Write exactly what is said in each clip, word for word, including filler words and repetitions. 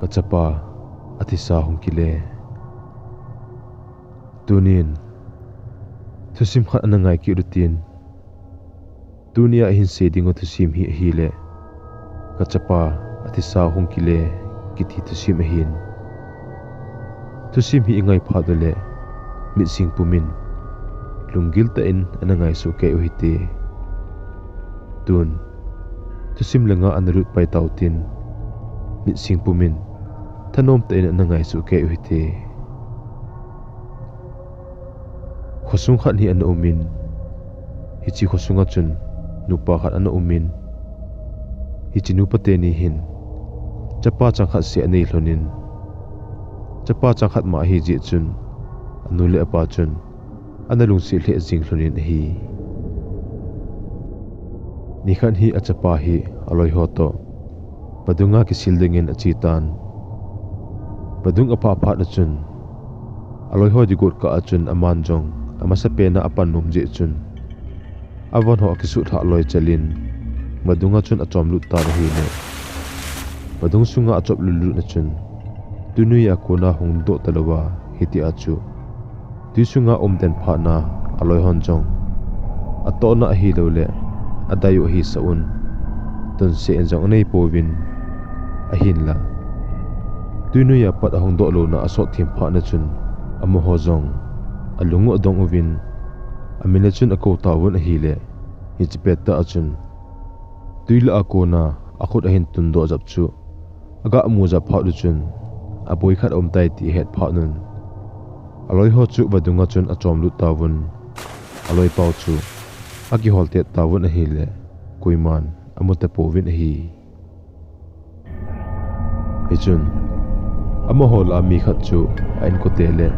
Kachapa athisa hung kile. Tunin thusim khat ana ngai kit utin, tunia ihin sei dingu thusim hi ahile, Kachapa athisa hung kile kiti thusim ahin. Thusim hi ingai phat uleh mitsing pumin lunggil tah in ana ngai soh kei uhite. Tun thusim le nga ana lut pai tautin, mitsing pumin thanom tah in ana ngai soh kei uhite. Khosung khat hi ana umin, hiche khosunga chun nupa khat ana umin, hiche nupa teni hin chapa chang khat seh anei lhonin, chapa chang khat ma ahi jeh chun anu le apa chun ana lungset lheh jing lhonin ahi. Nikhat hi achapa hi aloiho toh vadunga kisil dingin ache tan. Vadung aphah phat a chun aloiho ding got kah a chun aman jong amasapena apan nom jeh chun avon ho akisutlhah loi chelin vadunga chun achomlut tan ahile, vadung sunga achop lutlut a chun tuinuia kona hung doh talouva hitia chu tui sunga um den phatna aloihon jong atohna ahilouleh adai u ahisah un, tonseh in jong anei pouvin, ahinla tuinuia pat ahung doh louna asot them phatna chun amaho jong alung u adong uvin, amin a chun akou tauvin ahile, hiche pettah a chun tui lah a kona akhut ahin tundoh jap chu aga mu jap phat u chun aboi khat aum tai ti ahet phat un, aloiho chu vadunga chun achomlut tauvin, aloipau chu akihol tet tauvin ahile, koiman amu tapouvin ahi. Hichun amaho lah a mi khat chu a inkote le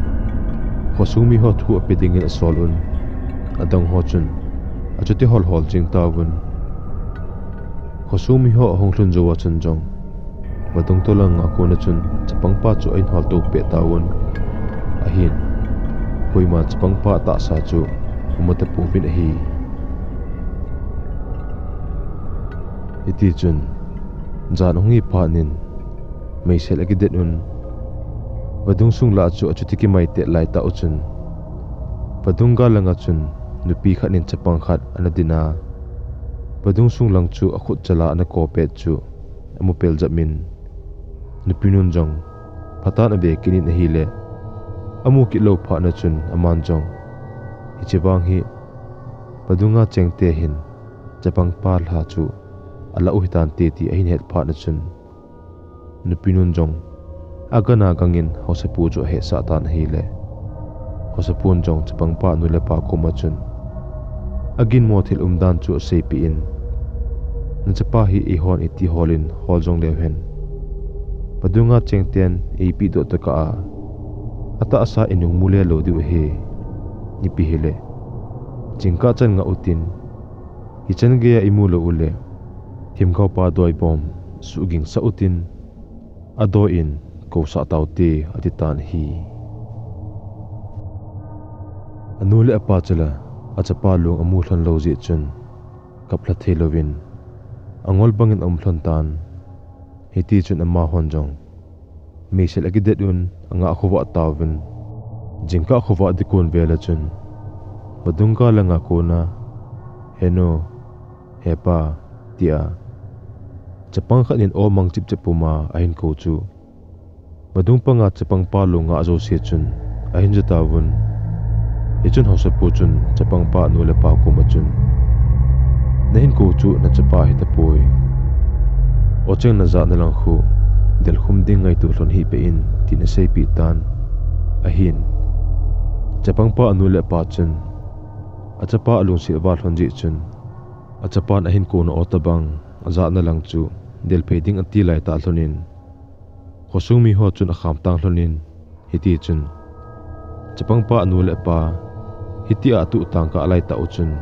khosung miho thu ape dingin asol un, adang ho chun achuti holhol jeng tauvin. Khosung miho ahung lhun jouva chun jong vadung toh langa kona chun chapangpa chu ahin holtou peh tauvin, ahin koima chapangpa tahsa chu amu tapouvin ahi. Hitichun jan ahung hi phatnin meisel akidet un, vadung sung lah chu achuti kimai tet laitah u chun vadung gal langa chun nupi khat in chapang khat ana din a, vadung sung lang chu akhut chal a ana ko pet chu amu pel jap in, nupi nun jong phatan ave kit in ahile, amu kit lou phatna chun aman jong hiche vang hi vadunga chengte hin chapangpa lha chu alah u hitante ti ahin het phatna chun, nupi nun jong agana gangin haosapu chu ahetsah tan ahile, haosapun jong chapangpa nu le pa koma chun aginmo thil umdan chu aseipeh in, nachapa hi eihon iti holin hol jong leu hen, vadunga chengten eipeh doh tokah a atahsa inung mu le lou diu ahi, nipi hile jingkah chan ngah utin, hichan geiya imu lou uleh themgaopa doibom suhgingsah utin, adoi in kousah taute ati tan ahi. Anu le apa chula achapa long amu lhon lou jeh chun kaplha thei louvin angol bangin aum lhon tan. Hitichun amahon jong meisel akidet un angah khovah tauvin, jingkah khovah dikon vel a chun vadung gal langa kona, "He nu, he pa," tia chapang khat in aw mang chipchep puma ahin kou chu vadung panga chapangpa long ngah jouse chun ahin ja tauvin. Hichun haosapu chun chapangpa nu le pa koma chun, "Nahin kou chu nachapa hitapoi. Aw cheng najahna lang khu delkhum ding ngaito lhon hih peh in," tin aseipeh tan. Ahin chapangpa anu le apa chun achapa alungset val lhon jeh chun achapan ahin kouna aw tobang ajahna lang chu delphei ding ati laitah lhonin, khosung miho chun akhamtang lhonin, hitichun chapangpa anu le apa hitia atuh tangkah laitah u chun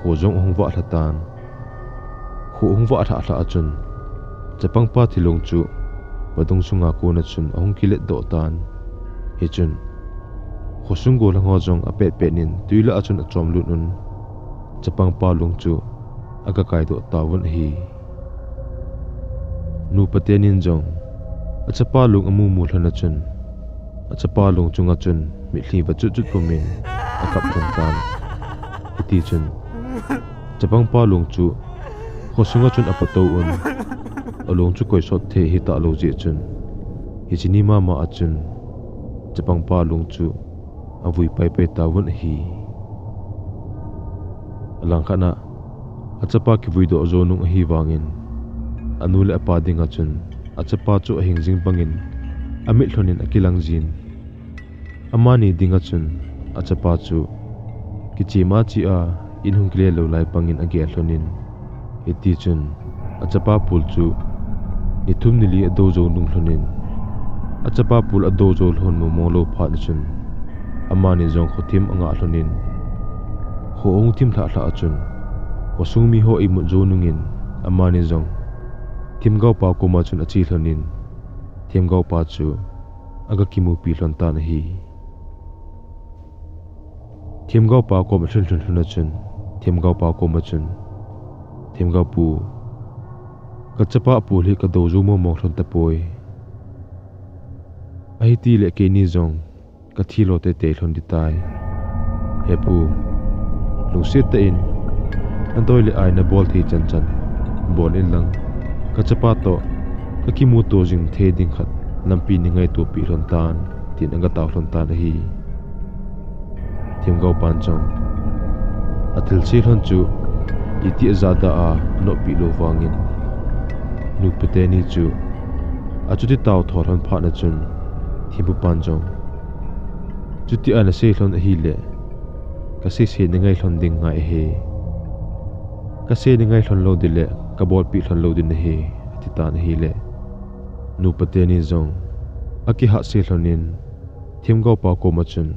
kho jong ahung vahlha tan. Kho ahung vahlhah lhah a chun chapangpa thilong chu vadung sunga kona chun ahung kiletdoh tan. Hichun khosung gollhang ho jong apetpet in tui lah a chun achomlut un, chapangpa long chu aga kaidoh tauvin ahi. Nupa tenin jong Achapa long amu mu lhon a chun, achapa long chunga chun mitlhi va chut chut pumin akap lhon tan. Hiti chun, chapangpa long chu khosunga chun apatou un, along chu koi sot thei hita lou jeh chun, hiche ni mama a chun, chapangpa long chu avui paipai tauvin ahi. Alangkhat a, achapa kivui doh jou nung ahi vangin, anu le apa dinga chun, achapa chu ahing jing bangin, amit lhonin akilang jin. Amani dinga chun, achapa chu, kichema chea, in hung kile lou lai bangin agel lhonin, hiti chun, achapa pul chu, ni thum ni li adou jou nung lhonin, achapa pul adou jou lhon mong mong lou phat a chun, amani jong khothim angah lhonin, kho ahung thim lhah lhah a chun, khosung mi ho imut jou nungin, amani jong, themgaopa koma chun ache lhonin, themgaopa chu, aga kimupi lhon tan ahi. Themgaopa koma alhun lhun lhon a chun, themgaopa koma chun, Themgaopu, kachapa pul hi kadou jou mong mong lhon tapoi. Ahitile keini jong, kathi lo teitei lhon ditai. He pu, lungset tah in, nadei le ai nabol thei chan chan, bol in lang, kachapa toh, kakimuto jing thei ding khat, lampi nei ngaito peh lhon tan, tin aga tao lhon tan ahi. Themgaopan jong, athilse lhon chu, iti ajahda a, anop peh lou vangin, nupa teni chu, achuti tao tho lhon phat a chun, thempupan jong, chuti a nasei lhon ahile, kasei sei nangai lhon ding ngai ahi. Kasei nangai lhon lou ding le, kabolpi lhon lou ding ahi, ati tan ahile. Nupa teni jong, akihahsel lhonin, themgaopa koma chun,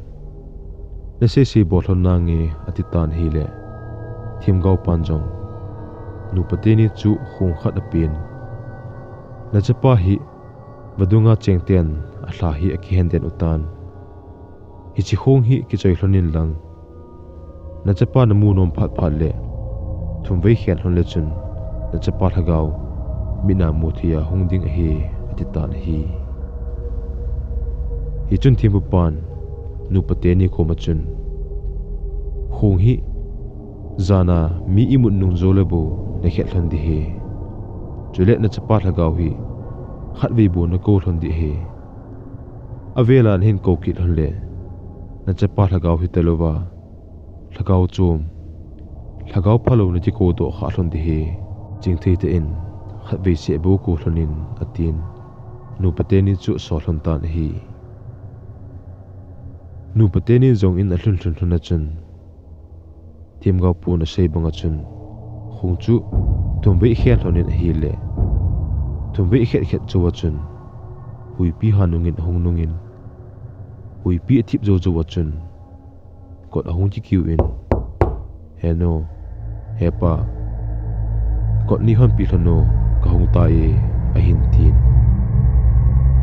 nasei sei bol lhon nange, ati tan ahile. Themgaopan jong, nupa teni chu khong khat apen. Nachapa hi, vadunga chengten, alha hi akihen den utan. Hiche khong hi kichoi lhonin lang. Nachapa namu nom phat phat le, thumvei khen lhon le chun, nachapa lhagao, mit a mu thei a hung ding ahi, ati tan ahi. Hichun thempupan, nupa teni koma chun, khong hi, jan a mi imut nung jou le bou, nakhet lhon ding ahi. Chule nachapa lhagao hi, khatvei bou nakou lhon ding ahi. Avel a nahin kou kit lhon le, nachapa lhagao hita louva, lhagao chom, lhagao phalou nati kou doh kha lhon ding ahi, chingthei tah in, khatvei seh bou kou lhonin, atin, nupa teni chu asol lhon tan ahi. Nupa teni jong in alhun lhun lhon a chun, themgaopun asei banga chun, khong chu, thumvei khen lhonin ahile, thumvei khet khet chou a chun, huipi ha nungin ahung nungin, huipi athip jou jou a chun, kot ahung kikiu in, He nu, he pa, kot nei honpi lhon o, kahung tai, ahin tin.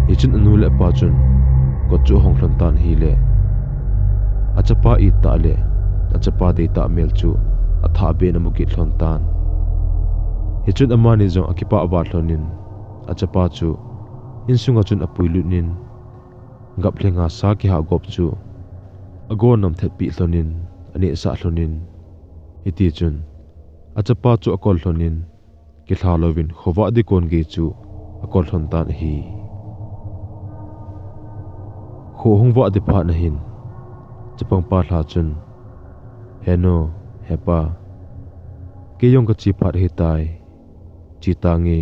Hichun anu le apa chun, kot chu ahong lhon tan ahile, achapa it tah le, achapa dei tah mel chu, athah beh in amu kit lhon tan. Hichun amani jong akipah val lhonin, achapa chu, insunga chun apuilut in, gap le nga sa kihah gop chu, agon nam thetpi lhonin, anehsah lhonin, hiti chun, achapa chu akol lhonin, kilha louvin khovah ding kon gei chu akol lhon tan ahi. Kho ahung vah ding phat nahin, chapangpa lha chun, He nu, he pa, kei jong kache phat ahitai, che tange,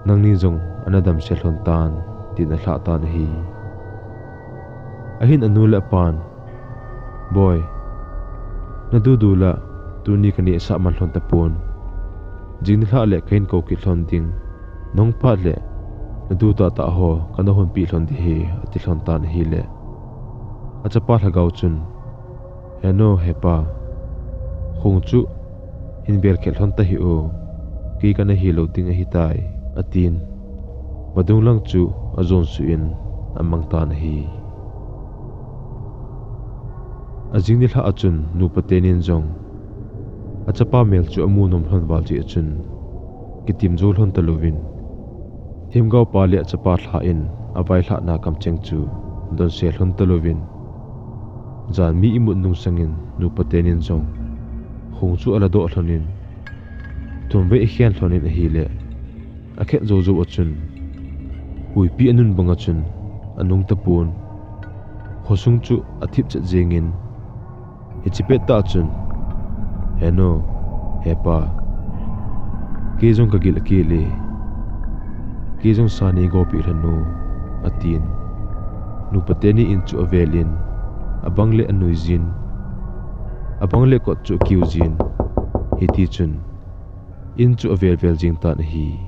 nangni jong ana damsel lhon tan, tin alhah tan ahi. Ahin anu le apan, Boi, nadudu la, tuni kanehsah man lhon tapon. Jing nilhah le kahin kou kit lhon ding. Nahung phat le, nadu tahtah ho, kana honpi lhon ding ahi, ati lhon tan ahile. Achapa lhagao chun, He nu, he pa, khong chu, hin vel khet lhon tahih o, kei kana hilou ding ahitai, atin. Vadung lang chu ajon suh in amang tan ahi. Ajing nilhah a chun nupa tenin jong achapa mel chu amu nom lhon val jeh a chun kitim jou lhon talouvin, Themgaopa le achapa lha in availhahna kamcheng chu donse lhon talouvin, janmi imut nung sangin nupa tenin jong khong chu aladoh lhonin, thumvei akhen lhonin ahile, akhet jou jou a chun, huipi anun banga chun anung tapon, khosung chu athip chet jengin, hiche pettah chun, "He nu, he pa, kei jong kagil akel e, kei jong sa neigopeh lhon o," atin. Nupa teni in chu avelin, abang le anuijin, abang le kot chu akiujin, hitichun in chu avel vel jeng tan ahi.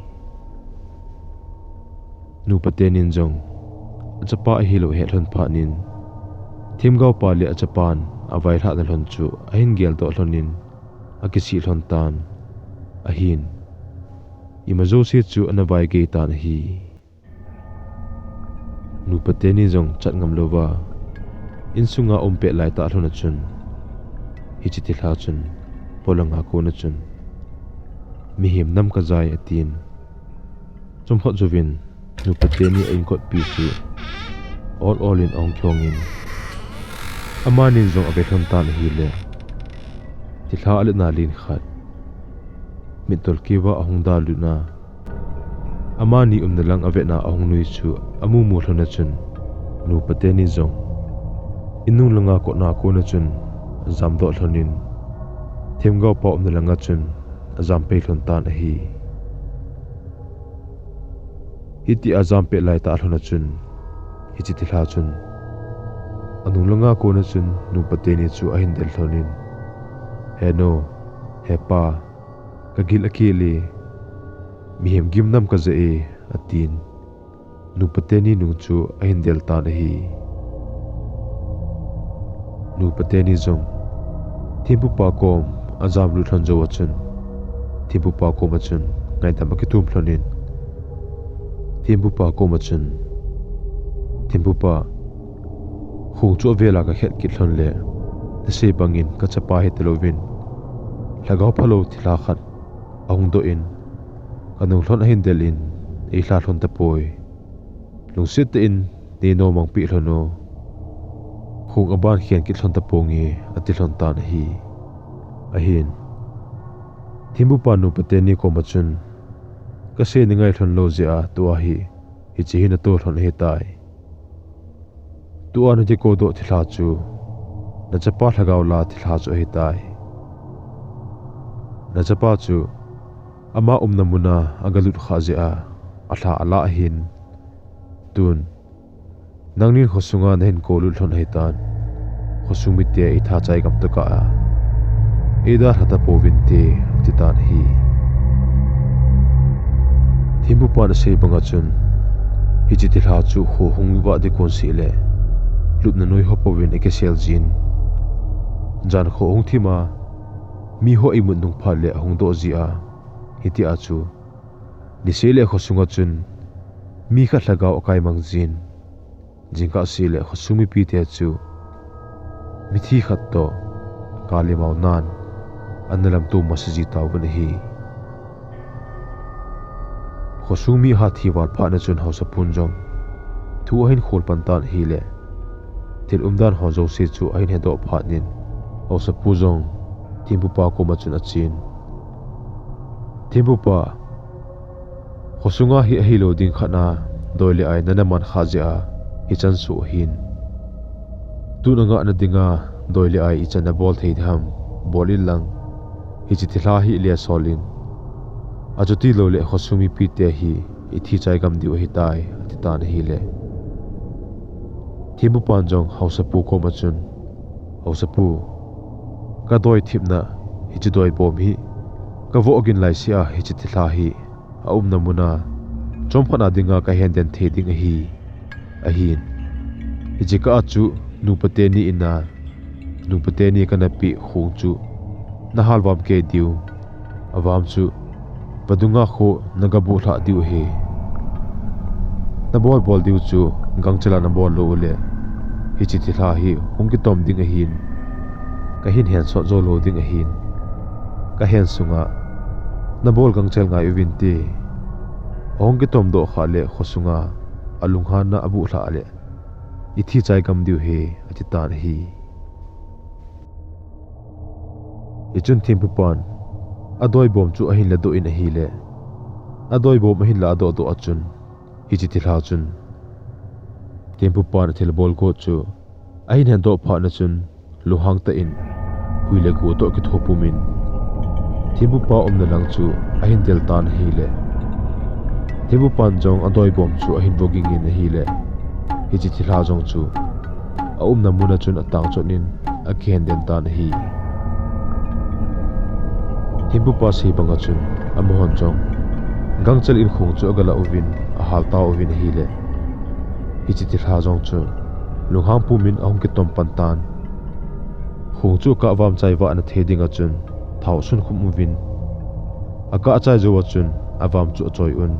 Nupa tenin jong achapa ahilou ahet lhon phatnin, themgaopa le achapan availhahna lhon chu ahin geldoh lhonin, akisih lhon tan ahin, ima jouse chu ana vaigei tan ahi. Nupa teni jong chat ngam louva, insunga um pet laitah lhon a chun, hiche thilha chun polanga kona chun, "Mihem nam kajai," atin. Chomkhat jouvin nupa teni a inkotpi chu ol ol in ahung kihongin, amanin jong ave lhon tan ahile, thilha aletna len khat mittol keuva ahung dalutna, amani umna lang avetna ahung nui chu amumu lhon a chun, nupa teni jong innung langa kotna kona chun ajamdoh lhonin, themgaopa umna langa chun ajampei lhon tan ahi. Hitia ajam pet laitah lhon a chun, hiche thilha chun anung langa kona chun nupa teni chu ahin del lhonin, "He nu, he pa, kagil akel e, mihem gimnam kajai e," atin, nupa teni nung chu ahin del tan ahi. Nupa teni jong thempupa kom ajam lut lhon jou a chun, thempupa koma chun ngaidam akithum lhonin, thempupa koma chun, "Thempupa, khong chu avela kakhet kit lhon le, nasei bangin kachapa hitalouvin, lhagao phalou thilha khat ahung doh in, kanung lhon ahin del in, eilha lhon tapoi. Lungset tah in neinomangpeh lhon o. Khong aban khen kit lhon taponge," ati lhon tan ahi. Ahin, thempupa nupa teni koma chun, "Kasei nangai lhon lou jeh a tua hi hiche hi nato lhon ahitai. Tua nakikoudoh thilha chu nachapa lhagao la thilha chu ahitai. Nachapa chu ama umna muna agalut khah jeh a alha alah ahin, tun nangnin khosunga nahin koulut lhon ahitan, khosung mite itha chai gam tokah a eidalha tapouvinte," ati tan ahi. Thempupan asei banga chun, hiche thilha chu kho hung vah ding kon seh le, lupna noi ho pouvin akisel jin, jan kho hung thim a, miho imut nung phat le ahung doh ji a, hitia chu niseh le khosunga chun mi khat lhagao akaimang jin, jingkah seh le khosung mipite chu mithi khat toh kale mao nan ana lamto masa ji tauvin ahi. Khosung mi ahat thi val phatna chun haosapun jong thu ahin khol pan tan ahile, thil umdan ho jouse chu ahin hedoh phatnin, haosapu jong thempupa koma chun achen, "Thempupa, khosunga hi ahilou ding khat a doi le ai nana man khah jeh a hichan soh ahin. Tun angahna dinga doi le ai ichan nabol thei diham, bol inlang, hiche thilha hi le sol in, achuti loule khosung mipite hi ithi chai gam diu ahitai," ati tan ahile, thempupan jong haosapu koma chun, "Haosapu, kadoi thipna hiche doi bom hi kavoh gin laisea hiche thilha hi aumna muna chomkhat a dinga kahen den thei ding ahi. Ahin, hiche kah a chu nupa teni in a, nupa teni kana peh khong chu nahal vam kei diu, avam chu vadunga kho nagabuh lhah diu ahi. Nabol bol diu chu gangchel a nabol lou ule, hiche thilha hi hung kitom ding ahin, kahin hensot jou lou ding ahin, kahen sunga nabol gangchel ngai uvinte. Ahung kitom doh khah le khosunga alunghanna abuh lhah le, "Ithi chai gam diu ahi," ati tan ahi. Hichun thempupan adoi bom chu ahin ladoh in ahile, adoi bom ahin ladoh doh a chun, hiche thilha chun thempupan athilbol got chu ahin hendoh phat na chun, lunghang tah in hui le go toh kitho pum in, thempupa umna lang chu ahin del tan ahile, thempupan jong adoi bom chu ahin vo ging in ahile, hiche thilha jong chu aumna mun a chun atang chot in akihen den tan ahi. Thempupa sei bang a chun, amahon jong gangchel in khong chu agalah uvin, ahal tauvin ahile, hiche thilha jong chu lunghang pum in ahung kitom pan tan. Khong chu akah vam chai vah na thei ding a chun thao sun khum uvin, akah chai jou a chun avam chu achoi un,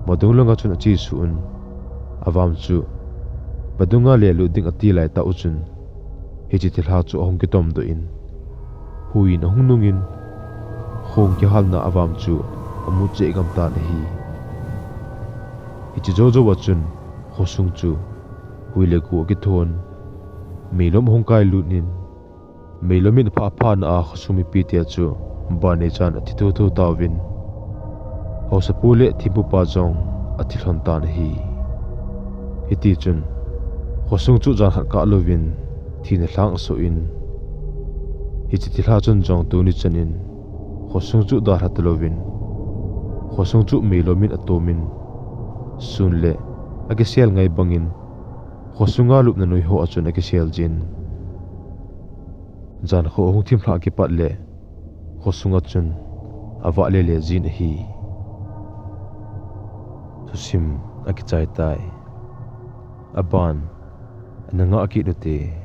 vadung lang a chun achesuh un, avam chu vadung a le lut ding ati lai tah u chun, hiche thilha chu ahung kitom doh in, hui in ahung nung in, khong kihalna avam chu amu cheh gam tan ahi. Hiche jou jou a chun, khosung chu hui le go akithon, meilom ahung kai lut in, meilom in aphah phah na a khosung mipi te chu ban neichan athi thotho tauvin, haosapu le thempupa jong athi lhon tan ahi. Hiti chun, khosung chu jan khat kah louvin thina lhang asoh in, hiche thilha chun jong tuni chan in khosung chu dalha talouvin, khosung chu meilom in atom in, sun le akisel ngai bang in, khosunga lupna noi ho a chun akisel jin. Jan kho ahung thim lhah kipat le, khosung a chun avah le le jin ahi. Thusim akichai tai. Aban ana ngah kit ute.